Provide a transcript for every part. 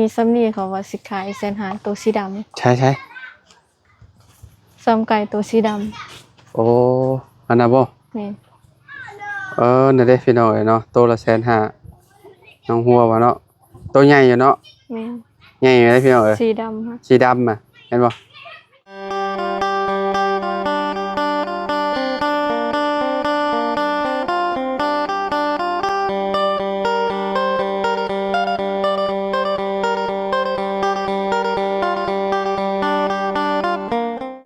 ມີສ່ຳນີ້ ເຂົາວ່າຊິຂາຍແສນຫ້າ ໂຕສີດຳ. ໃຊ່ໆ ສ່ຳໄກ່ໂຕສີດຳ. ໂອ້ ອັນນັ້ນບໍ່? ແມ່ນ. ເອີ ນັ້ນເດ້ພີ່ນ້ອງເອີຍເນາະ ໂຕລະແສນຫ້າ ນ້ອງຫົວວ່າເນາະ. ໂຕໃຫຍ່ຢູ່ເນາະ. ແມ່ນ. ໃຫຍ່ຢູ່ເດ້ພີ່ນ້ອງເອີຍ. ສີດຳ ສີດຳນະ ເຫັນບໍ່?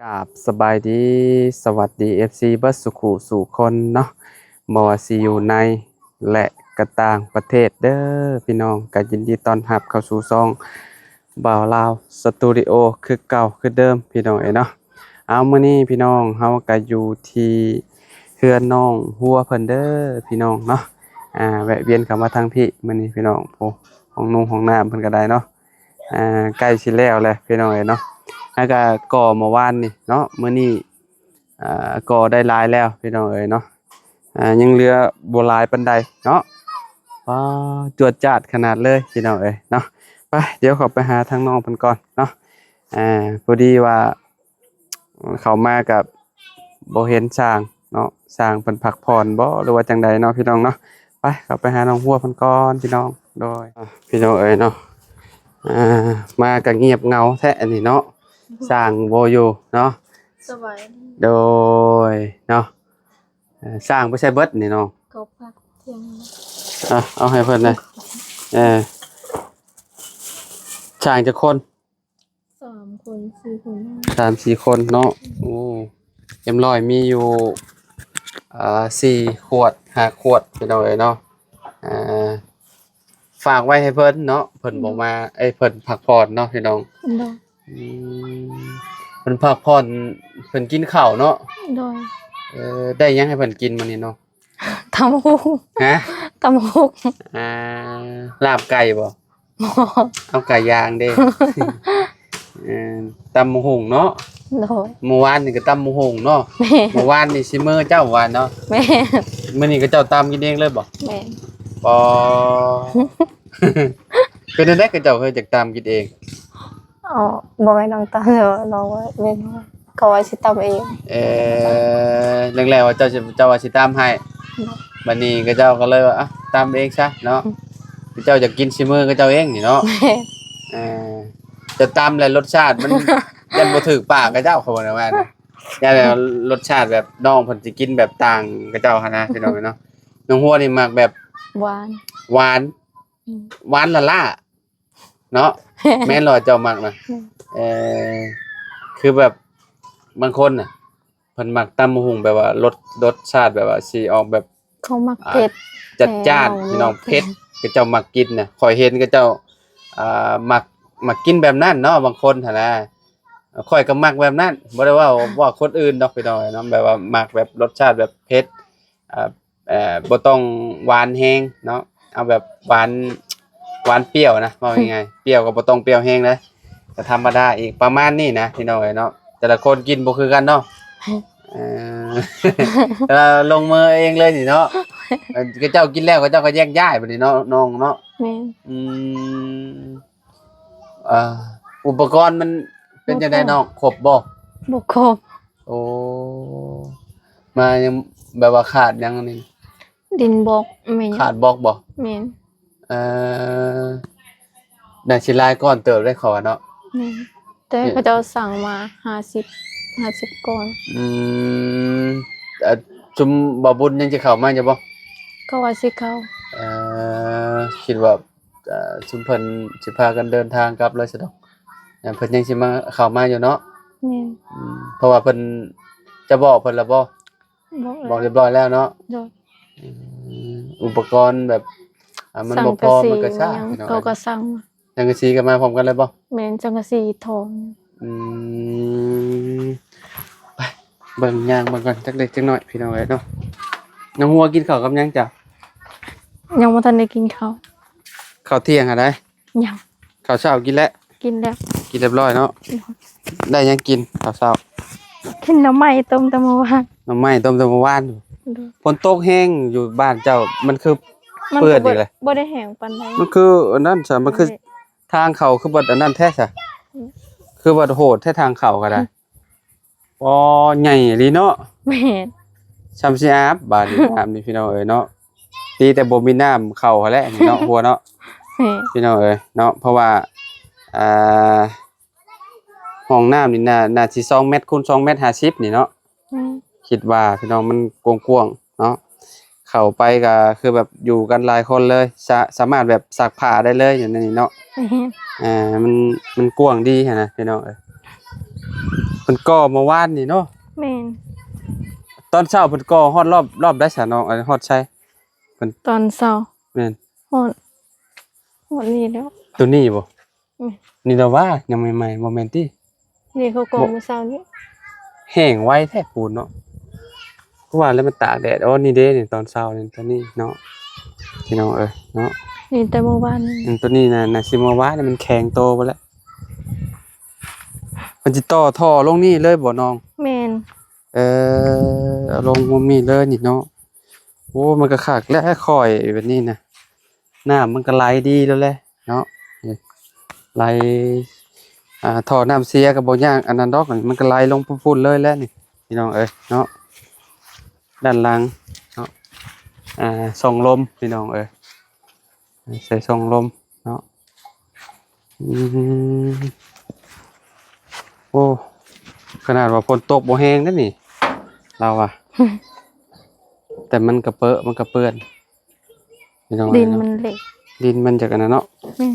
ກາບສະບາຍດີ ສະຫວັດດີ ເອັຟຊີ ເບິດສູ່ຄູ່ສູ່ຄົນເນາະ ບໍ່ວ່າຊິຢູ່ໃນ ແລະ ກະຕ່າງປະເທດເດີພີ່ນ້ອງ. ກະຍິນດີຕ້ອນຮັບເຂົ້າສູ່ຊ່ອງບ່າວລາວສະຕູດິໂອ ຄືເກົ່າຄືເດີມພີ່ນ້ອງເອີຍເນາະ. ເອົາ ມື້ນີ້ພີ່ນ້ອງ ເຮົາກະຢູ່ທີ່ເຮືອນນ້ອງຫົວເພິ່ນເດີພີ່ນ້ອງເນາະ. ອ່າ ແວະວຽນເຂົ້າມາທາງພີ້ມື້ນີ້ພີ່ນ້ອງ. ໂອ້ ຫ້ອງນຸ່ງຫ້ອງນ້ຳເພິ່ນກະໄດ້ເນາະ. ອ່າ ໃກ້ຊິແລ້ວແລ້ວພີ່ນ້ອງເອີຍເນາະ. ແລ້ວກະກໍ່ມື້ວານນີ້ເນາະ ມື້ນີ້ ອ່າ ກໍ່ໄດ້ຫຼາຍແລ້ວພີ່ນ້ອງເອີຍເນາະ. ອ່າ ຍັງເຫຼືອບໍ່ຫຼາຍປານໃດເນາະ. ວ້າ ຈວດຈາດຂະໜາດເລີຍພີ່ນ້ອງເອີຍເນາະ. ໄປ ດຽວເຂົ້າໄປຫາທາງນ້ອງເພິ່ນກ່ອນເນາະ. ອ່າ ພໍດີວ່າເຂົ້າມາກະບໍ່ເຫັນຊ່າງເນາະ ຊ່າງເພິ່ນພັກຜ່ອນບໍ່ ຫຼືວ່າຈັ່ງໃດເນາະພີ່ນ້ອງເນາະ. ໄປ ເຂົ້າໄປຫານ້ອງຫົວເພິ່ນກ່ອນພີ່ນ້ອງ. ໂດຍ ອ່າ ພີ່ນ້ອງເອີຍເນາະ ອ່າ ມາກະງຽບເຫງົາແທ້ອັນນີ້ເນາະ ຊ່າງບໍ່ຢູ່ເນາະ. ສະບາຍດີ. ໂດຍເນາະ. ເອີ ຊ່າງໄປໃສເບິດນີ້ນ້ອງ? ເຂົາພັກທ່ຽງ. ອ່ະ ເອົາໃຫ້ເພິ່ນນະ. ເອີ ຊ່າງຈັກຄົນ? ສາມຄົນ ສີ່ຄົນ. ສາມສີ່ຄົນເນາະ. ໂອ້ ເອັມຮ້ອຍມີຢູ່ ອ່າ ສີ່ຂວດ ຫ້າຂວດ ພີ່ນ້ອງເອີຍເນາະ. ອ່າ ຝາກໄວ້ໃຫ້ເພິ່ນເນາະ ເພິ່ນບໍ່ມາ. ໂດຍ. ເອີ ເພິ່ນພັກຜ່ອນເນາະພີ່ນ້ອງ. ໂດຍ. ອືມ ເພິ່ນພັກຜ່ອນ ເພິ່ນກິນເຂົ້າເນາະ. ໂດຍ. ເອີ ໄດ້ຫຍັງໃຫ້ເພິ່ນກິນມື້ນີ້ນ້ອງ? ຕຳບັກຫຸ່ງ. ຮະ? ຕຳບັກຫຸ່ງ. ອ່າ ລາບໄກ່ບໍ່? ບໍ່. ເອົາໄກ່ຢ່າງເດ້. ເອີ ຕຳບັກຫຸ່ງເນາະ. ໂດຍ. ມື້ວານນີ້ກະຕຳບັກຫຸ່ງເນາະ. ແມ່ນ. ມື້ວານນີ້ສີມືເຈົ້າວ່າເນາະ. ແມ່ນ. ມື້ນີ້ເຂົາເຈົ້າຕຳກິນເອງເລີຍບໍ່? ແມ່ນ. ປໍ ເປັນແນວໃດເຂົາເຈົ້າຄືຢາກຕຳກິນເອງ? ອໍ ບໍ່ແມ່ນນ້ອງຕຳ ແຕ່ວ່ານ້ອງວ່າແມ່ນ ເຂົາວ່າຊິຕຳເອງ. ເອີ ແລກໆວ່າເຈົ້າຊິ ເຈົ້າວ່າຊິຕຳໃຫ້. ໂດຍ. ບາດນີ້ເຂົາເຈົ້າກະເລີຍວ່າ ອ່ະ ຕຳເອງຊະເນາະ. ອືມ. ເຂົາເຈົ້າຢາກກິນສີມືເຂົາເຈົ້າເອງນີ້ເນາະ. ແມ່ນ. ເອີ ຈະຕຳແລ້ວລົດຊາດມັນ ຢ້ານບໍ່ຖືກປາກເຂົາເຈົ້າ ເຂົາວ່າແນວນັ້ນ. ຢ້ານແບບລົດຊາດແບບນ້ອງເພິ່ນຊິກິນແບບຕ່າງເຂົາເຈົ້າຫັ້ນນະ ພີ່ນ້ອງເອີຍເນາະ. ນ້ອງຫົວນີ້ມັກແບບຫວານ ຫວານ. ອືມ. ຫວານລ້າໆ ເນາະ. ແມ່ນລະ ເຈົ້າມັກນະ. ແມ່ນ. ເອີ ຄືແບບບາງຄົນນະ ເພິ່ນມັກຕຳບັກຫຸ່ງແບບວ່າລົດ ລົດຊາດແບບວ່າຊິອອກແບບ ເຂົາມັກ ອ່າ ເຜັດ ຈັດຈ້ານ ແມ່ນ ພີ່ນ້ອງ ເຜັດ ເຂົາເຈົ້າມັກກິນນະ. ຂ້ອຍເຫັນເຂົາເຈົ້າ ອ່າ ມັກ ມັກກິນແບບນັ້ນເນາະ ບາງຄົນຫັ້ນນະ. ຂ້ອຍກະມັກແບບນັ້ນ ບໍ່ໄດ້ເວົ້າ ເວົ້າຄົນອື່ນດອກ ພີ່ນ້ອງເນາະ. ແບບວ່າມັກແບບລົດຊາດແບບເຜັດ ອ່າ ເອີ ບໍ່ຕ້ອງຫວານແຮງເນາະ ເອົາແບບຫວານ ຫວານປ່ຽວນະ ເວົ້າງ່າຍໆ. ປ່ຽວກະບໍ່ຕ້ອງປ່ຽວແຮງເດ້ ກະທຳມະດາອີກ ປະມານນີ້ນະ ພີ່ນ້ອງເອີຍເນາະ. ແຕ່ລະຄົນກິນບໍ່ຄືກັນເນາະ. ເອີ ແຕ່ວ່າລົງມືເອງເລີຍນີ້ເນາະ. ເອີ ເຂົາເຈົ້າກິນແລ້ວ ເຂົາເຈົ້າກະແຍກຍ້າຍບາດນີ້ເນາະ ນ້ອງເນາະ. ແມ່ນ. ອືມ. ອ່າ ອຸປະກອນມັນເປັນຈັ່ງໃດນ້ອງ ຄົບບໍ່? ບໍ່ຄົບ. ໂອ້ ມາຍັງແບບວ່າຂາດຫຍັງນີ້? ດິນບລັອກ. ແມ່ນ. ຂາດບລັອກບໍ່? ແມ່ນ. ເອີ ໜ້າຊິຫຼາຍກ້ອນເຕີບເດ້ ເຂົາວ່າເນາະ. ແມ່ນ. ແຕ່ເຂົາເຈົ້າສັ່ງມາຫ້າສິບ ຫ້າສິບກ້ອນ. ອືມ. ເອີ ຊຸມບ່າວບຸນຍັງຊິເຂົ້າມາຢູ່ບໍ່? ເຂົາວ່າຊິເຂົ້າ. ເອີ ຄິດວ່າ ອ່າ ຊຸມເພິ່ນຊິພາກັນເດີນທາງກັບເລີຍຊະດອກ. ເພິ່ນຍັງຊິມາ ເຂົ້າມາຢູ່ເນາະ. ແມ່ນ. ອືມ. ເພາະວ່າເພິ່ນ ຈະບອກເພິ່ນລະບໍ່? ບອກ ບອກລຽບຮ້ອຍແລ້ວເນາະ. ໂດຍ. ອືມ. ອຸປະກອນແບບ ອ່າ ມັນບໍ່ພໍ ມັນກະຊ້າ ເຂົາກະສັ່ງ. ສັງກະສີກະມາພ້ອມກັນເລີຍບໍ່? ແມ່ນ ສັງກະສີຖອງ. ອືມ. ໄປ ເບິ່ງ ຍ່າງເບິ່ງກ່ອນ ຈັກເລັກຈັກນ້ອຍ ພີ່ນ້ອງເອີຍເນາະ. ນ້ອງຫົວກິນເຂົ້າກັບຫຍັງເຈົ້າ? ຍັງບໍ່ທັນໄດ້ກິນເຂົ້າ. ເຂົ້າທ່ຽງຫັ້ນໃດ? ຍັງ. ເຂົ້າເຊົ້າກິນແລ້ວ? ກິນແລ້ວ. ກິນລຽບຮ້ອຍເນາະ. ໂດຍ. ໄດ້ຫຍັງກິນເຂົ້າເຊົ້າ? ກິນໜໍ່ໄມ້ຕົ້ມແຕ່ມື້ວານ. ໜໍ່ໄມ້ຕົ້ມແຕ່ມື້ວານ. ໂດຍ. ຝົນຕົກແຮງຢູ່ບ້ານເຈົ້າ ມັນຄື ມັນ ເປື້ອນອີກແຫຼະ. ບໍ່ໄດ້ແຮງປານໃດ. ມັນຄືອັນນັ້ນຊະ ມັນຄື ບໍ່ໄດ້ ທາງເຂົ້າຄືບໍ່ອັນນັ້ນແທ້ຊະ ອືມ ຄືບໍ່ໂຫດແທ້ທາງເຂົ້າກໍໄດ້ ອືມ ອໍ ໃຫຍ່ອີ່ຫຼີເນາະ ແມ່ນ ຊ່ຳຊິອາບບາດນີ້ ນ້ຳນີ້ພີ່ນ້ອງເອີຍເນາະ ດີແຕ່ບໍ່ມີນ້ຳເຂົ້າຫັ້ນແຫຼະນີ້ເນາະ ຫົວເນາະ ແມ່ນ ພີ່ນ້ອງເອີຍເນາະ ເພາະວ່າ ອ່າ ຫ້ອງນ້ຳນີ້ໜ້າ ໜ້າຊິສອງແມັດຄູນສອງແມັດຫ້າສິບນີ້ເນາະ ແມ່ນ ຄິດວ່າພີ່ນ້ອງມັນກວ້າງໆເນາະ ເຂົ້າໄປກໍຄືແບບຢູ່ກັນຫຼາຍຄົນເລີຍ ສາ ສາມາດແບບຊັກຜ້າໄດ້ເລີຍຢູ່ໃນນີ້ເນາະ ແມ່ນ ອ່າ ມັນ ມັນກວ້າງດີຫັ້ນນະພີ່ນ້ອງເອີຍ ເພິ່ນກໍ່ເມື່ອວານນີ້ເນາະ ແມ່ນ ຕອນເຊົ້າເພິ່ນກໍ່ຮອດຮອບ ຮອບໃດຊະນ້ອງ ອັນຮອດໃສ ເພິ່ນ ຕອນເຊົ້າ ແມ່ນ ຮອດ ຮອດນີ້ແລ້ວ ໂຕນີ້ບໍ່? ແມ່ນ ນີ້ລະວ່າ ຍັງໃໝ່ໆ ບໍ່ແມ່ນຕິ? ນີ້ເຂົາກໍ່ມື້ເຊົ້ານີ້ ແຫ້ງໄວແທ້ປູນເນາະ ຄືວ່າແລ້ວມັນຕາກແດດ ອໍ ນີ້ເດ້ ນີ້ຕອນເຊົ້ານີ້ ໂຕນີ້ເນາະ ພີ່ນ້ອງເອີຍເນາະ ນີ້ແຕ່ເມື່ອວານນີ້ ອືມ ໂຕນີ້ນະ ໜ້າຊິເມື່ອວານນີ້ ມັນແຂງໂຕເບິດແລ້ວ ເພິ່ນຊິຕໍ່ທໍ່ລົງນີ້ເລີຍບໍ່ນ້ອງ? ແມ່ນ ເອີ ເອົາລົງມຸມນີ້ເລີຍນີ້ເນາະ ໂອ້ ມັນກໍຄັກແຫຼະ ຄ່ອຍແບບນີ້ນະ ນ້ຳມັນກໍໄຫຼດີແລ້ວແຫຼະເນາະ ນີ້ ໄຫຼ ອ່າ ທໍ່ນ້ຳເສຍກໍບໍ່ຍາກອັນນັ້ນດອກ ມັນກໍໄຫຼລົງພຸ້ນເລີຍແຫຼະນີ້ ພີ່ນ້ອງເອີຍເນາະ ດ້ານຫຼັງເນາະ ອ່າ ຊ່ອງລົມ ພີ່ນ້ອງເອີຍ ໃສ່ຊ່ອງລົມເນາະ ອືມ ໂອ້ ຂະໜາດວ່າຝົນຕົກບໍ່ແຮງເດ້ນີ້ ລາວວ່າ ແຕ່ມັນກະເປິະ ມັນກະເປື້ອນ ພີ່ນ້ອງເອີຍເນາະ ດິນມັນເລະ ດິນມັນຈະກະນັ້ນເນາະ ແມ່ນ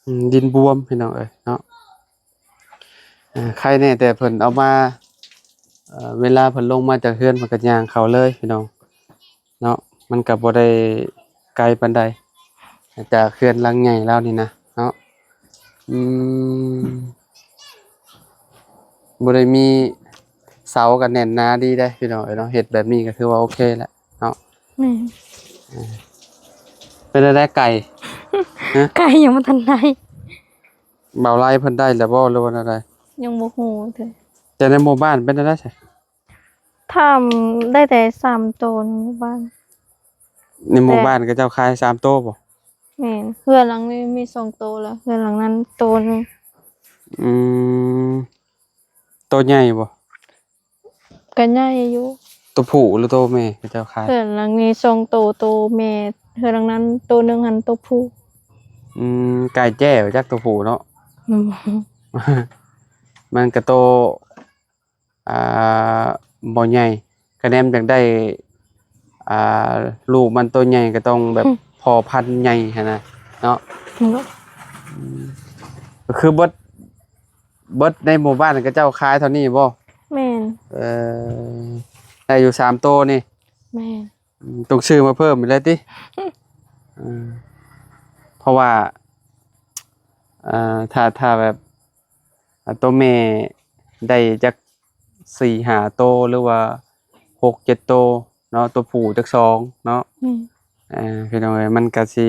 ອືມ ດິນບວມ ພີ່ນ້ອງເອີຍເນາະ ອ່າ ໄຄແນ່ແຕ່ເພິ່ນເອົາມາ ເອີ ເວລາເພິ່ນລົງມາຈາກເຮືອນ ເພິ່ນກໍຍ່າງເຂົ້າເລີຍ ພີ່ນ້ອງ ເນາະ ມັນກໍບໍ່ໄດ້ໄກປານໃດ ຈາກເຮືອນຫຼັງໃຫຍ່ລາວນີ້ນະເນາະ ອືມ ບໍ່ໄດ້ມີເສົາກໍແໜ້ນໜາດີເດ້ພີ່ນ້ອງເອີຍເນາະ ເຮັດແບບນີ້ກໍຖືວ່າໂອເຄແລ້ວເນາະ ແມ່ນ ເອີ ເປັນແນວໃດໄກ່? ຮະ? ໄກ່ຍັງບໍ່ທັນໄດ້ ບ່າວໄລເພິ່ນໄດ້ແລ້ວບໍ່ ຫຼືວ່າແນວໃດ? ຍັງບໍ່ຮູ້ເທື່ອ ແຕ່ໃນໝູ່ບ້ານເປັນແນວໃດຊະ? ຖາມໄດ້ແຕ່ສາມໂຕໃນໝູ່ບ້ານ ໃນໝູ່ ແຕ່ ບ້ານເຂົາເຈົ້າຂາຍສາມໂຕບໍ່? ແມ່ນ ເຮືອນຫຼັງນີ້ມີສອງໂຕແລ້ວ ເຮືອນຫຼັງນັ້ນໂຕໜຶ່ງ ອືມ ໂຕໃຫຍ່ບໍ່? ກໍໃຫຍ່ຢູ່ ໂຕຜູ້ຫຼືໂຕແມ່ເຂົາເຈົ້າຂາຍ? ເຮືອນຫຼັງນີ້ສອງໂຕ ໂຕແມ່ ເຮືອນຫຼັງນັ້ນໂຕໜຶ່ງຫັ້ນໂຕຜູ້ ອືມ ໄກ່ແຈ້ບໍ່ຈັກໂຕຜູ້ເນາະ ອືມ ມັນກໍໂຕ ອ່າ ບໍ່ໃຫຍ່ ຄະແນນຢາກໄດ້ ອ່າ ລູກມັນໂຕໃຫຍ່ກໍຕ້ອງແບບ ອືມ ພໍພັນໃຫຍ່ຫັ້ນນະເນາະ ອືມ ອືມ ກໍຄືເບິດ ເບິດໃນໝູ່ບ້ານເຂົາເຈົ້າຂາຍເທົ່ານີ້ບໍ່? ແມ່ນ ເອີ ໄດ້ຢູ່ສາມໂຕນີ້ ແມ່ນ ອືມ ຕ້ອງຊື້ມາເພີ່ມອີກແລ້ວຕິ? ອືມ ເອີ ເພາະວ່າ ເອີ ຖ້າ ຖ້າແບບ ອ່າ ໂຕແມ່ໄດ້ຈັກສີ່ຫ້າໂຕ ຫຼືວ່າຫົກເຈັດໂຕເນາະ ໂຕຜູ້ຈັກສອງເນາະ ອືມ ອ່າ ພີ່ນ້ອງເອີຍ ມັນກະຊິ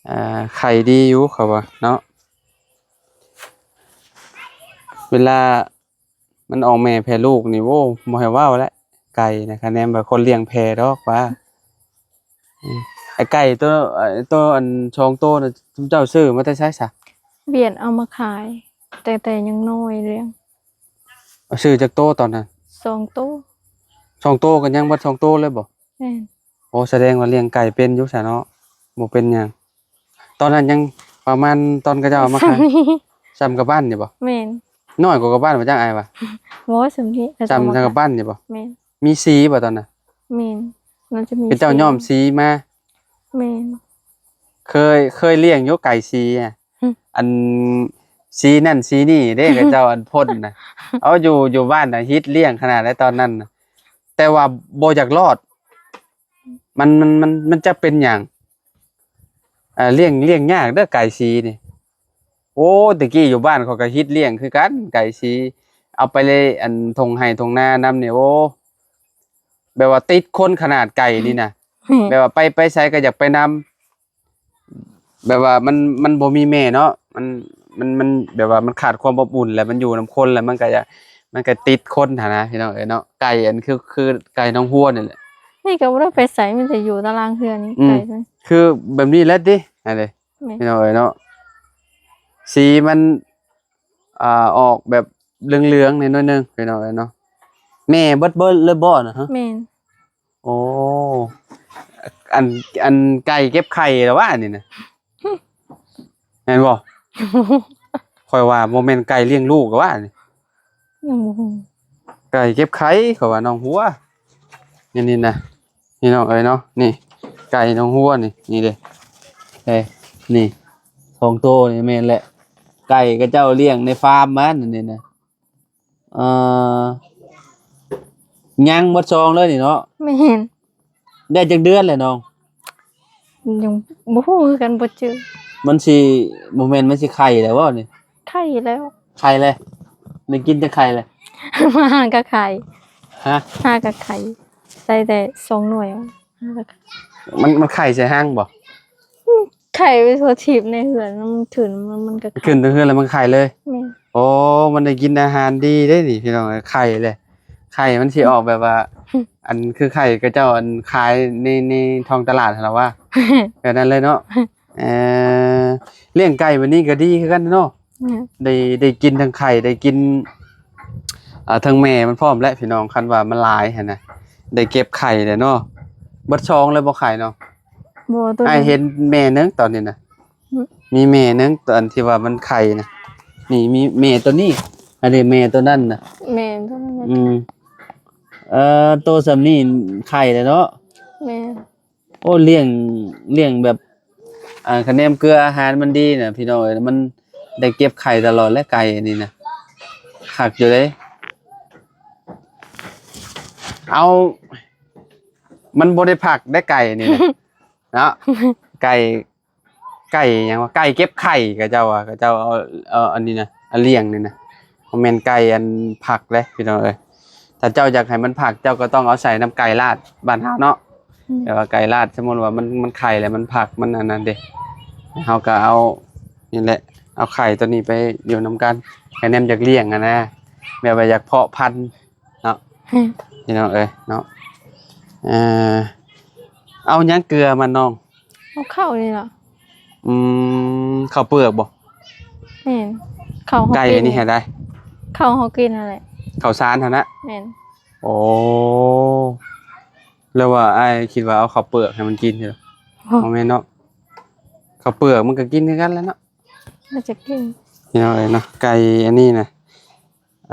ອ່າ ໄຂ່ດີຢູ່ ເຂົາວ່າເນາະ ເວລາມັນອອກແມ່ແຜ່ລູກນີ້ ໂອ້ ບໍ່ໃຫ້ເວົ້າແຫຼະ ໄກ່ນະ ຄະແນນວ່າຄົນລ້ຽງແຜ່ດອກວ່າ ອືມ ໄອ້ໄກ່ໂຕ ເອີ ໂຕອັນສອງໂຕນະ ເຈົ້າຊື້ມາແຕ່ໃສຊະ? ວຽດເອົາມາຂາຍ ແຕ່ ແຕ່ຍັງນ້ອຍເລີຍ ເອົາ ຊື້ຈັກໂຕຕອນນັ້ນ? ສອງໂຕ ສອງໂຕກໍຍັງເບິດສອງໂຕເລີຍບໍ່? ແມ່ນ ໂອ້ ສະແດງວ່າລ້ຽງໄກ່ເປັນຢູ່ຊະເນາະ ບໍ່ເປັນຫຍັງ ຕອນນັ້ນຍັງປະມານ ຕອນເຂົາເຈົ້າເອົາມາຂາຍ ສ່ຳກັບບ້ານນີ້ບໍ່? ແມ່ນ ນ້ອຍກວ່າກັບບ້ານບໍ່ຈັກ ອ້າຍວ່າ ບໍ່ ສ່ຳນີ້ ສ່ຳກັບບ້ານນີ້ບໍ່? ແມ່ນ ມີສີບໍ່ຕອນນັ້ນ? ແມ່ນ ໜ້າຈະມີ ເຂົາເຈົ້າຍ້ອມສີມາ ແມ່ນ ເຄີຍ ເຄີຍລ້ຽງຢູ່ໄກ່ສີ ຫຶ ອັນສີນັ້ນສີນີ້ເດ້ ເຂົາເຈົ້າອັນພົ່ນນະ ເອົາ ຢູ່ ຢູ່ບ້ານນະ ຮີດລ້ຽງຂະໜາດໃດຕອນນັ້ນນະ ແຕ່ວ່າບໍ່ຢາກລອດ ມັນ ມັນ ມັນ ມັນຈັກເປັນຫຍັງ ເອີ ລ້ຽງ ລ້ຽງຍາກເດີໄກ່ສີນີ້ ໂອ້ ແຕ່ກີ້ຢູ່ບ້ານຂ້ອຍກໍຮີດລ້ຽງຄືກັນໄກ່ສີ ເອົາໄປເລ ອັນທົ່ງໄຮ່ທົ່ງນານຳນີ້ ໂອ້ ແບບວ່າຕິດຄົນຂະໜາດໄກ່ນີ້ນະ ແມ່ນ ແບບວ່າໄປ ໄປໃສກໍຢາກໄປນຳ ແບບວ່າມັນ ມັນບໍ່ມີແມ່ເນາະ ມັນ ມັນ ມັນແບບວ່າມັນຂາດຄວາມອົບອຸ່ນ ແລ້ວມັນຢູ່ນຳຄົນ ແລ້ວມັນກໍຢາກ ມັນກໍຕິດຄົນຫັ້ນນະ ພີ່ນ້ອງເອີຍເນາະ ໄກ່ອັນຄື ຄືໄກ່ນ້ອງຮົວນີ້ແຫຼະ ນີ້ກໍບໍ່ໄດ້ໄປໃສ ມີແຕ່ຢູ່ຕາລາງເຮືອນນີ້ ອືມ ໄກ່ ຄືແບບນີ້ແຫຼະຕິ ອັນນີ້ ແມ່ນ ພີ່ນ້ອງເອີຍເນາະ ສີມັນ ອ່າ ອອກແບບເຫຼືອງໆ ແດ່ໜ້ອຍໜຶ່ງ ພີ່ນ້ອງເອີຍເນາະ. ແມ່ເບິດ ເບິດເລີຍບໍ່ນະ? ຮະ ແມ່ນ. ໂອ້ ອັນ ອັນໄກ່ເກັບໄຂ່ລະວະອັນນີ້ນະ ແມ່ນບໍ່? ຂ້ອຍວ່າບໍ່ແມ່ນໄກ່ລ້ຽງລູກລະວະອັນນີ້. ຍັງບໍ່ຮູ້. ໄກ່ເກັບໄຂ່ ເຂົາວ່ານ້ອງຫົວ ນີ້ ນີ້ນະ ພີ່ນ້ອງເອີຍເນາະ. ນີ້ໄກ່ນ້ອງຫົວນີ້ ນີ້ເດ້ ເອີ ນີ້ສອງໂຕນີ້ແມ່ນແຫຼະ. ໄກ່ເຂົາເຈົ້າລ້ຽງໃນຟາມມັນນີ້ນະ. ເອີ ຍັງໝົດຊອງເລີຍນີ້ເນາະ. ແມ່ນ. ໄດ້ຈັກເດືອນແລ້ວນ້ອງ? ຍັງບໍ່ຮູ້ຄືກັນ ບໍ່ຈື່. ມັນຊິ ບໍ່ແມ່ນ ມັນຊິໄຂ່ແລ້ວບໍ່ນີ້? ໄຂ່ແລ້ວ. ໄຂ່ແລ້ວ. ໄດ້ກິນແຕ່ໄຂ່ແລ້ວ. ມາຫາກະໄຂ່. ຮະ? ຫາກະໄຂ່. ໄດ້ແຕ່ສອງໜ່ວຍ. ຫາກະໄຂ່. ມັນ ມັນໄຂ່ໃສ່ຮັງບໍ່? ອືມ. ໄຂ່ໄປທົ່ວທີບໃນເຮືອນ ມັນຖື ມັນ ມັນກໍໄຂ່ ຂຶ້ນເທິງເຮືອນແລ້ວມັນໄຂ່ເລີຍ. ແມ່ນ. ໂອ້ ມັນໄດ້ກິນອາຫານດີເດ້ນີ້ ພີ່ນ້ອງເອີຍ. ໄຂ່ແຫຼະ ໄຂ່ມັນຊິອອກແບບວ່າ ອັນຄືໄຂ່ເຂົາເຈົ້າ ອັນຂາຍໃນ ໃນທ້ອງຕະຫຼາດຫັ້ນລະວ່າ ແບບນັ້ນເລີຍເນາະ. ເອີ ລ້ຽງໄກ່ແບບນີ້ກໍດີຄືກັນເນາະ. ອືມ. ໄດ້ ໄດ້ກິນທັງໄຂ່ ໄດ້ກິນ ອ່າ ທັງແມ່ມັນພ້ອມແຫຼະ ພີ່ນ້ອງ. ຄັນວ່າມັນຫຼາຍຫັ້ນນະ ໄດ້ເກັບໄຂ່ແຫຼະເນາະ. ເບິດຊອງເລີຍບໍ່ໄຂ່ນ້ອງ? ບໍ່ ໂຕ ອ້າຍເຫັນແມ່ໜຶ່ງຕອນນີ້ນະ. ອືມ. ມີແມ່ໜຶ່ງຕອນທີ່ວ່າມັນໄຂ່ນະ. ນີ້ມີແມ່ໂຕນີ້ ອັນນີ້ແມ່ໂຕນັ້ນນະ. ແມ່ໂຕນັ້ນນະ. ອືມ. ເອີ ໂຕສ່ຳນີ້ໄຂ່ແລ້ວເນາະ. ແມ່ນ. ໂອ້ ລ້ຽງ ລ້ຽງແບບ ອ່າ ຄະແນນເກືອອາຫານມັນດີນະ ພີ່ນ້ອງເອີຍ. ມັນໄດ້ເກັບໄຂ່ຕະຫຼອດແຫຼະ ໄກ່ອັນນີ້ນະ. ຄັກຢູ່ເດ້. ເອົາ ມັນບໍ່ໄດ້ພັກໄດ້ໄກ່ນີ້ນະ ເນາະ. ໄກ່ ໄກ່ຫຍັງວະ ໄກ່ເກັບໄຂ່ ເຂົາເຈົ້າວ່າ ເຂົາເຈົ້າເອົາ ເອົາອັນນີ້ນະ ອັນລ້ຽງນີ້ນະ. ບໍ່ແມ່ນໄກ່ອັນພັກເດ້ ພີ່ນ້ອງເອີຍ. ຖ້າເຈົ້າຢາກໃຫ້ມັນພັກ ເຈົ້າກໍຕ້ອງເອົາໃສ່ນຳໄກ່ລາດບ້ານເຮົາເນາະ. ອືມ. ແຕ່ວ່າໄກ່ລາດ ສົມມຸດວ່າມັນ ມັນໄຂ່ແລ້ວມັນພັກ ມັນອັນນັ້ນເດ້ ເຮົາກໍເອົານີ້ແຫຼະ ເອົາໄຂ່ໂຕນີ້ໄປຢູ່ນຳກັນ. ຄະແນນຢາກລ້ຽງຫັ້ນນະ ແບບວ່າຢາກເພາະພັນເນາະ. ອືມ. ພີ່ນ້ອງເອີຍເນາະ. ເອີ ເອົາຫຍັງເກືອມັນນ້ອງ? ເອົາເຂົ້ານີ້ລະ. ອືມ ເຂົ້າເປືອກບໍ່? ແມ່ນ. ເຂົ້າເຮົາ ໄກ່ ກິນ ອັນນີ້ໃຫ້ໄດ້ ເຂົ້າເຮົາກິນຫັ້ນແຫຼະ. ເຂົ້າສານຫັ້ນນະ? ແມ່ນ. ໂອ້ ແລ້ວວ່າອ້າຍຄິດວ່າເອົາເຂົ້າເປືອກໃຫ້ມັນກິນເດີ. ໂອ້ ບໍ່ແມ່ນເນາະ ເຂົ້າເປືອກມັນກໍກິນຄືກັນແຫຼະເນາະ. ມັນຈະກິນ ພີ່ນ້ອງເອີຍເນາະ. ໄກ່ອັນນີ້ນະ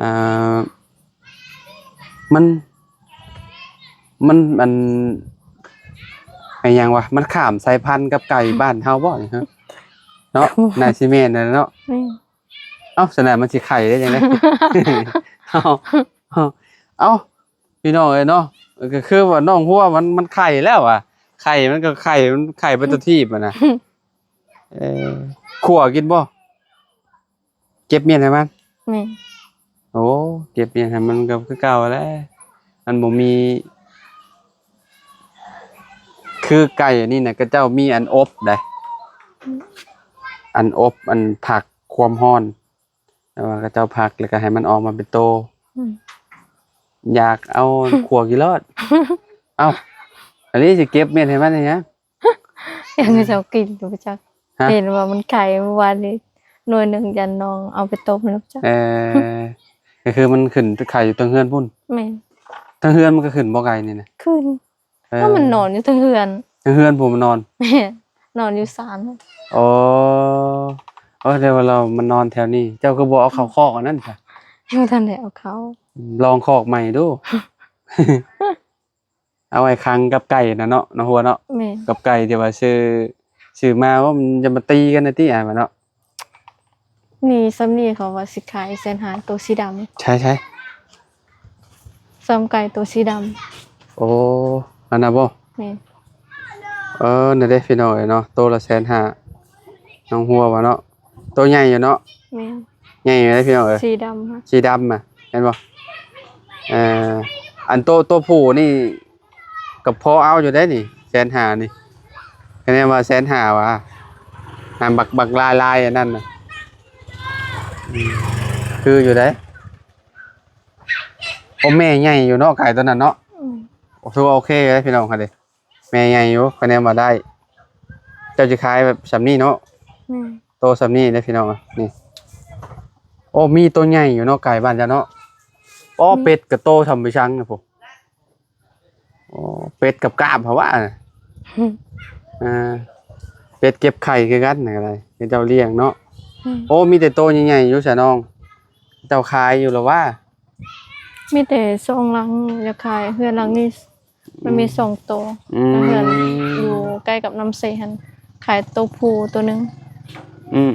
ອ່າ ມັນ ມັນ ອັນ ອີຫຍັງວະ ມັນຂ້າມສາຍພັນກັບໄກ່ບ້ານເຮົາບໍ່ນີ້ ຮະ ເນາະ? ໜ້າຊິແມ່ນນັ້ນແຫຼະເນາະ. ແມ່ນ. ເອົ້າ ສະນັ້ນມັນຊິໄຂ່ໄດ້ຈັ່ງໃດ? ເອົ້າ ເອົ້າ ເອົ້າ ພີ່ນ້ອງເອີຍເນາະ ກໍຄືວ່ານ້ອງຫົວມັນ ມັນໄຂ່ແລ້ວອະ ໄຂ່ມັນກໍໄຂ່ ມັນໄຂ່ໄປຕົວທີບຫັ້ນນະ. ເອີ ຂົ້ວກິນບໍ່? ເກັບມ້ຽນໃຫ້ມັນ. ແມ່ນ. ໂອ້ ເກັບມ້ຽນໃຫ້ມັນກໍຄືເກົ່າແຫຼະ ມັນບໍ່ມີ ຄືໄກ່ອັນນີ້ນະ ເຂົາເຈົ້າມີອັນອົບໄດ໋ ອືມ ອັນອົບ ອັນພັກຄວາມຮ້ອນ ແຕ່ວ່າເຂົາເຈົ້າພັກແລ້ວກໍໃຫ້ມັນອອກມາເປັນໂຕ. ອືມ. ຢາກເອົາ ຂົ້ວກິນໂລດ. ເອົ້າ ອັນນີ້ຊິເກັບມ້ຽນໃຫ້ມັນຫຍັງ? ຍັງເຈົ້າກິນຢູ່ບໍ່ຈັກ. ຮະ? ເຫັນວ່າມັນໄຂ່ມື້ວານນີ້ໜ່ວຍໜຶ່ງ ຢ້ານນ້ອງເອົາໄປຕົ້ມແລ້ວຈັກ. ເອີ ກໍຄືມັນຂຶ້ນໄຂ່ຢູ່ເທິງເຮືອນພຸ້ນ. ແມ່ນ. ເທິງເຮືອນມັນກໍຂຶ້ນບໍ່ໄກ່ນີ້ນະ? ຂຶ້ນ. ເອີ ເອົ້າ ມັນນອນຢູ່ເທິງເຮືອນ. ເທິງເຮືອນພຸ້ນມັນນອນ? ແມ່ນ. ນອນຢູ່ສານ. ອໍ ເອີ ແຕ່ວ່າລາວມານອນແຖວນີ້ ເຈົ້າຄືບໍ່ເອົາເຂົ້າຄອກອັນນັ້ນຊະ? ຍັງບໍ່ທັນໄດ້ເອົາເຂົ້າ. ລອງຄອກໃໝ່ດູ. ເອົາໄວ້ຂັງກັບໄກ່ນະເນາະ ນ້ອງຫົວເນາະ. ແມ່ນ. ກັບໄກ່ທີ່ວ່າຊື້ ຊື້ມາ ໂອ້ ມັນຈະມາຕີກັນນະຕິ ອ້າຍວ່າເນາະ. ນີ້ ສ່ຳນີ້ເຂົາວ່າຊິຂາຍແສນຫ້າ ໂຕສີດຳ. ໃຊ່ ໃຊ່ ສ່ຳໄກ່ໂຕສີດຳ. ໂອ້ ອັນນັ້ນບໍ່? ແມ່ນ. ເອີ ນັ້ນເດ້ ພີ່ນ້ອງເອີຍເນາະ ໂຕລະແສນຫ້າ ນ້ອງຫົວວ່າເນາະ. ໂຕໃຫຍ່ຢູ່ເນາະ. ແມ່ນ. ໃຫຍ່ຢູ່ເດ້ພີ່ນ້ອງເອີຍ ສີດຳ ສີດຳນະ ເຫັນບໍ່? ເອີ ອັນໂຕ ໂຕຜູ້ນີ້ກໍພໍເອົາຢູ່ເດ້ນີ້ ແສນຫ້ານີ້ ຄະແນນວ່າແສນຫ້າຫວາ ອັນບັກ ບັກລາຍໆ ອັນນັ້ນນະ ອືມ ຄືຢູ່ເດ້. ໂອ້ ແມ່ໃຫຍ່ຢູ່ເນາະ ໄກ່ຕົວນັ້ນເນາະ. ອືມ ຖືວ່າໂອເຄເດ້ພີ່ນ້ອງ ຫັ້ນເດ້ ແມ່ໃຫຍ່ຢູ່ ຄະແນນວ່າໄດ້. ເຈົ້າຈະຂາຍແບບສ່ຳນີ້ເນາະ? ແມ່ນ. ໂຕສ່ຳນີ້ເດ້ພີ່ນ້ອງ ນີ້. ໂອ້ ມີໂຕໃຫຍ່ຢູ່ເນາະ ໄກ່ບ້ານເຈົ້າເນາະ. ອໍ ອືມ ເປັດກໍໂຕສ່ຳໄປຊັງນະພຸ້ນ. ໂອ້ ເປັດກັບກາບເຂົາວ່າ ອ່າ ເປັດເກັບໄຂ່ຄືກັນນະ ກໍໄດ້ ເຂົາເຈົ້າລ້ຽງເນາະ. ອືມ ໂອ້ ມີແຕ່ໂຕໃຫຍ່ໆຢູ່ຊະນ້ອງ. ເຈົ້າຂາຍຢູ່ລະຫວາ? ມີແຕ່ສອງຫຼັງຢາກຂາຍ ເຮືອນຫຼັງນີ້ ມັນມີ ອືມ ສອງໂຕ. ອືມ ແລ້ວເຮືອນຢູ່ໃກ້ກັບນ້ຳເຊຫັ້ນ ຂາຍໂຕຜູ້ໂຕໜຶ່ງ. ອືມ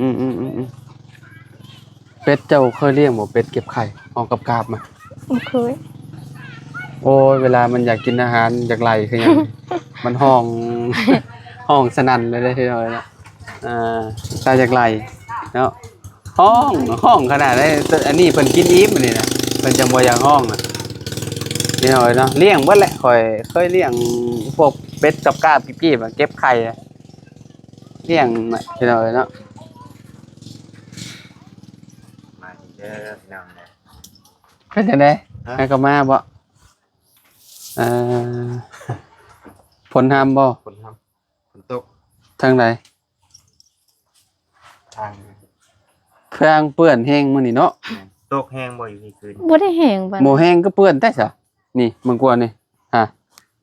ໆໆໆ ເປັດເຈົ້າເຄີຍລ້ຽງບໍ່? ເປັດເກັບໄຂ່ ເອົາກັບກາບມາ. ບໍ່ເຄີຍ. ໂອ້ຍ ເວລາມັນຢາກກິນອາຫານ ຢາກໄຫຼຄືຫຍັງ ມັນຮ້ອງ ຮ້ອງສະໜັ່ນເລີຍເດ້ ພີ່ນ້ອງເອີຍເນາະ. ອ່າ ຕາຢາກໄຫຼເນາະ ຮ້ອງ ຮ້ອງຂະໜາດໃດ. ອັນນີ້ເພິ່ນກິນອີ່ມ ອັນນີ້ນະ ເພິ່ນຈັ່ງບໍ່ຢາກຮ້ອງນະ ພີ່ນ້ອງເອີຍເນາະ. ລ້ຽງເບິດແຫຼະ ຂ້ອຍເຄີຍລ້ຽງພວກເປັດກັບກາບກີບໆ ເກັບໄຂ່ ລ້ຽງນະ ພີ່ນ້ອງເອີຍເນາະ. ມາເດີພີ່ນ້ອງເດີ. ເປັນຈັ່ງໃດ? ຮະ? ໃຫ້ເຂົາມາບໍ່? ເອີ ຝົນຫ້ຳບໍ່? ຝົນຫ້ຳ ຝົນຕົກ. ທາງໃດ? ທາງ ເຄື່ອງເປື້ອນແຮງມື້ນີ້ເນາະ. ແມ່ນ ຕົກແຮງບໍ່ຢູ່ນີ້ຄືນ? ບໍ່ໄດ້ແຮງປານ ບໍ່ແຮງກໍເປື້ອນແທ້ຊະ. ນີ້ເບິ່ງກວ່ານີ້ ຮະ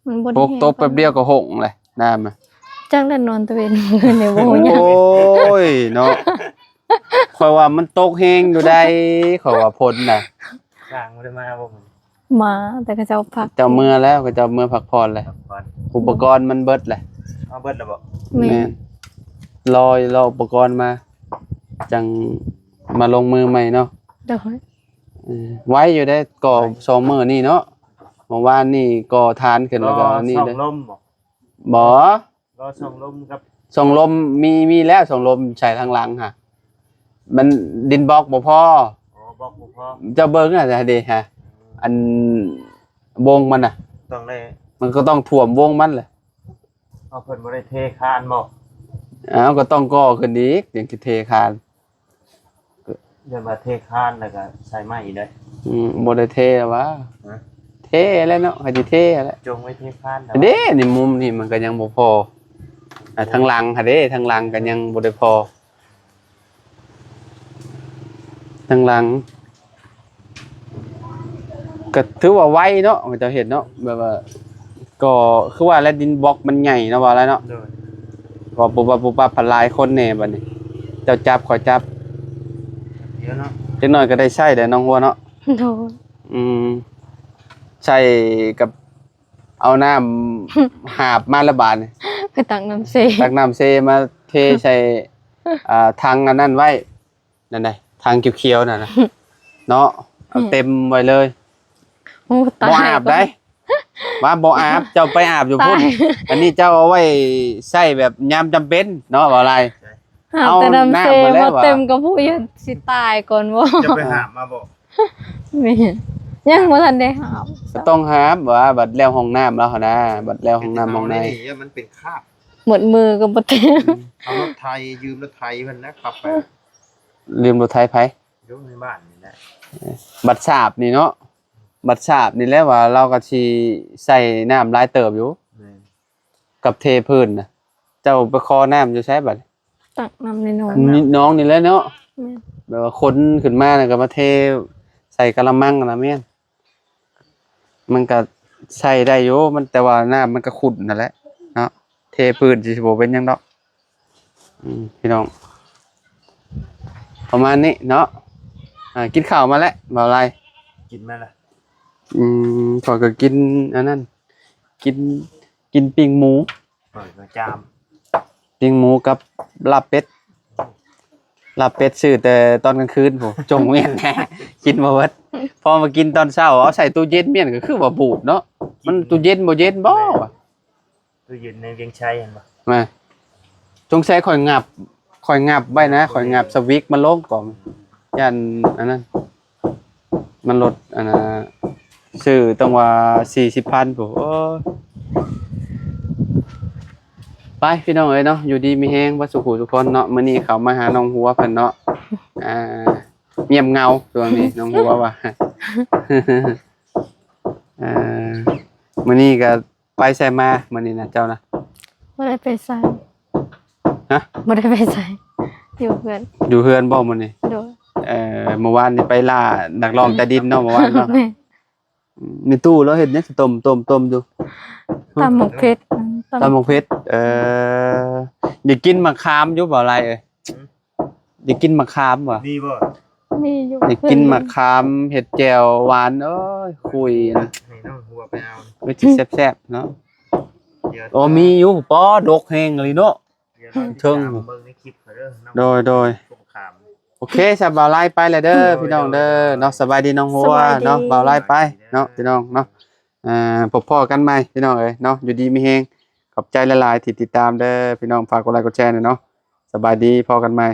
ມັນບໍ່ໄດ້ ຕົກ ແຮງ ຕົກແປັບດຽວກໍຫົງແຫຼະນ້ຳນະ. ຈັກແລ້ວນອນຕາເວັນມື້ນີ້ບໍ່ຮູ້ຫຍັງ. ໂອ້ຍເນາະ ຂ້ອຍວ່າມັນຕົກແຮງຢູ່ໃດ໋ ຂ້ອຍວ່າຝົນນະ. ຊ່າງບໍ່ໄດ້ມາບໍ່? ມາ ແຕ່ເຂົາເຈົ້າພັກ ເຈົ້າເມືອແລ້ວ ເຂົາເຈົ້າເມືອພັກຜ່ອນແລ້ວ. ພັກຜ່ອນ ອຸປະກອນມັນເບິດແຫຼະ. ເອົາເບິດແລ້ວບໍ່? ແມ່ນ ແມ່ນ ລໍ ລໍອຸປະກອນມາ ຈັ່ງມາລົງມືໃໝ່ເນາະ. ໂດຍ ເອີ ໄວຢູ່ເດ້ ກໍ່ ໄວ ສອງມື້ນີ້ເນາະ. ເມື່ອວານນີ້ກໍ່ຖານຂຶ້ນແລ້ວກໍ ລໍ ນີ້ເດ້ ຊ່ອງລົມບໍ່? ບໍ່ ລໍຊ່ອງລົມກັບ ຊ່ອງລົມ ມີ ມີແລ້ວ ຊ່ອງລົມໃສ່ທາງຫຼັງຫັ້ນ ມັນດິນບລັອກບໍ່ພໍ. ອໍ ບລັອກບໍ່ພໍ. ເຈົ້າເບິ່ງຫັ້ນເດ້ ອືມ ອັນວົງມັນນະ ຕ້ອງໄດ້ ມັນກໍຕ້ອງຖ້ວມວົງມັນແຫຼະ. ເອົາ ເພິ່ນບໍ່ໄດ້ເທຄານບໍ່? ເອົາ ກໍຕ້ອງກໍ່ຂຶ້ນອີກ ຈັ່ງຊິເທຄານ. ຢ່າວ່າເທຄານແລ້ວກໍໃສ່ໄມ້ອີກເດ້. ອືມ ບໍ່ໄດ້ເທແລ້ວຫວາ? ຮະ? ເທແລ້ວເນາະ ໃຫ້ຊິເທແລ້ວ. ຈົ່ງໄວ້ເທຄານແລ້ວ ເດ້ ນີ້ມຸມນີ້ມັນກໍຍັງບໍ່ພໍ. ອ່າ ໂອ້ ທາງຫຼັງຫັ້ນເດ້ ທາງຫຼັງກໍຍັງບໍ່ໄດ້ພໍ. ທາງຫຼັງ ກໍຖືວ່າໄວເນາະ ເຂົາເຈົ້າເຮັດເນາະ ແບບວ່າ ກໍຄືວ່າແຫຼະ ດິນບລັອກມັນໃຫຍ່ເນາະ ວ່າແລ້ວເນາະ. ໂດຍ ກໍປຸບປັບປຸບປັບ ພັດຫຼາຍຄົນແດ່ບັດນີ້ ເຈົ້າຈັບຂ້ອຍຈັບ ດຽວເນາະ ຈັກໜ້ອຍກໍໄດ້ໃຊ້ແຫຼະ ນ້ອງຫົວເນາະ. ໂດຍ ອືມ ໃຊ້ກັບ ເອົານ້ຳຫາບມາລະບາດນີ້ ໄປຕັກນ້ຳເຊ ຕັກນ້ຳເຊມາເທໃສ່ ອ່າ ຖັງອັນນັ້ນໄວ້ ນັ້ນໃດ ຖັງຂຽວໆນັ້ນນະ ເນາະ ເອົາເຕັມໄວ້ເລີຍ. ໂອ້ ຕາຍ ບໍ່ອາບໃດ ວ່າບໍ່ອາບ ເຈົ້າໄປອາບຢູ່ພຸ້ນ ຕາຍ ອັນນີ້ເຈົ້າເອົາໄວ້ໃຊ້ແບບຍາມຈຳເປັນເນາະ ເວົ້າຫຼາຍ. ຫາບແຕ່ນ້ຳເຊ ເອົານ້ຳມາແລ້ວ ບໍ່ເຕັມ ວ່າ ກໍຜູ້ຢູ່ຊິຕາຍກ່ອນບໍ່? ຈະໄປຫາບມາບໍ່? ແມ່ນ ຍັງບໍ່ທັນໄດ້ຫາບ ກໍຕ້ອງຫາບວ່າ ບັດແລ້ວຫ້ອງນ້ຳແລ້ວຫັ້ນນະ ບັດແລ້ວຫ້ອງນ້ຳຫ້ອງໃນ ເຮັດໃຫ້ເຮົານີ້ມັນເປັນຄາບ ໝົດມືກໍບໍ່ເຕັມ. ອືມ ເອົາລົດໄຖ ຢືມລົດໄຖເພິ່ນນະ ຂັບໄປ. ຢືມລົດໄຖໃຜ? ຢູ່ໃນບ້ານນີ້ແຫຼະ. ເອີ ບັດສາບນີ້ເນາະ ບັດສາບນີ້ແຫຼະວ່າ ລາວກໍຊິໃສ່ນ້ຳຫຼາຍເຕີບຢູ່. ແມ່ນ ກັບເທພື້ນນະ ເຈົ້າໄປຂໍນ້ຳຢູ່ໃສບັດນີ້? ຕັກນ້ຳໃນໜອງ ໃນໜອງນີ້ແຫຼະເນາະ. ແມ່ນ ແບບວ່າຂົນຂຶ້ນມາແລ້ວກໍມາເທໃສ່ກະລະມັງຫັ້ນນະ. ແມ່ນ ມັນກໍໃຊ້ໄດ້ຢູ່ ມັນ ແຕ່ວ່ານ້ຳມັນກໍຂຸ້ນຫັ້ນແຫຼະເນາະ ເທພື້ນຊິບໍ່ເປັນຫຍັງດອກ. ອືມ ພີ່ນ້ອງ ປະມານນີ້ເນາະ. ອ່າ ກິນເຂົ້າມາແລ້ວ ບ່າວໄລ? ກິນມາແລ້ວ. ອືມ ຂ້ອຍກໍກິນອັນນັ້ນ ກິນ ກິນປີ້ງໝູ. ເປີດມາຈາມ ປີ້ງໝູກັບລາບເປັດ. ລາບເປັດຊື້ແຕ່ຕອນກາງຄືນພຸ້ນ ຈົ່ງແມ່ນແທ້ ກິນບໍ່ເບິດ. ພໍມາກິນຕອນເຊົ້າ ເອົາໃສ່ຕູ້ເຢັນ ແມ່ນກໍຄືວ່າບູດເນາະ. ມັນຕູ້ເຢັນບໍ່ເຢັນບໍ່? ແມ່ນ ຕູ້ເຢັນໃນວຽງໄຊຫັ້ນບໍ່? ແມ່ນ ສົງໄສຂ້ອຍຫງັບ ຂ້ອຍຫຍັບໄວ້ນະ ຂ້ອຍຫຍັບສະວິກມັນລົງກ່ອນ ຢ້ານອັນນັ້ນ ມັນລົດອັນນ່າ ຊື້ຕ້ອງວ່າສີ່ສິບພັນພຸ້ນ. ໂອ້ຍ ໄປພີ່ນ້ອງເອີຍເນາະ ຢູ່ດີມີແຮງເບິດສູ່ຜູ້ສູ່ຄົນເນາະ. ມື້ນີ້ເຂົ້າມາຫານ້ອງຫົວເພິ່ນເນາະ ອ່າ ງຽບເຫງົາຊ່ວງນີ້ ນ້ອງຫົວວ່າ ອ່າ ມື້ນີ້ກໍ ໄປໃສມາມື້ນີ້ນະ ເຈົ້ານະ? ບໍ່ໄດ້ໄປໃສ. ຮະ? ບໍ່ໄດ້ໄປໃສ. ຢູ່ເຮືອນ ຢູ່ເຮືອນບໍ່ມື້ນີ້? ໂດຍ ເອີ ມື້ວານນີ້ໄປລ່ານັກຮ້ອງໃຕ້ດິນເນາະ ມື້ວານເນາະ. ແມ່ນ ອືມ ມີຕູ້ລາວເຮັດຫຍັງ ຕົ້ມ ຕົ້ມ ຕົ້ມຢູ່? ຕຳໝາກເຜັດ ຕຳໝາກເຜັດ. ເອີ ຢາກກິນໝາກຂາມຢູ່ບໍ່ ຫຼາຍເອີຍ? ຢາກກິນໝາກຂາມບໍ່? ມີບໍ່? ມີຢູ່ ຢາກກິນໝາກຂາມ ເຮັດແຈ່ວຫວານ ໂອ້ຍ ຄຸຍນະ ໃຫ້ນ້ອງຫົວໄປເອົາ ຄືຊິແຊບໆເນາະ. ໂອ້ ມີຢູ່ ປໍ ດົກແຮງອີ່ຫຼີເນາະ ເທິງ ເບິ່ງໃນຄລິບເຂົາເດີເນາະ. ໂດຍ ໂດຍ ສົງຄາມ. ໂອເຄ ສະ ບ່າວໄລໄປແລ້ວເດີ ໂດຍ ພີ່ນ້ອງເດີ ໂດຍ ເນາະ. ສະບາຍດີນ້ອງຫົວ ສະບາຍດີ ເນາະ ບ່າວໄລໄປເນາະ ພີ່ນ້ອງເນາະ. ອ່າ ພົບພໍ້ກັນໃໝ່ ພີ່ນ້ອງເອີຍເນາະ ຢູ່ດີມີແຮງ. ຂອບໃຈຫຼາຍໆທີ່ຕິດຕາມເດີ ພີ່ນ້ອງ ຝາກກົດໄລກົດແຊແດ່ເນາະ. ສະບາຍດີ ພໍ້ກັນໃໝ່.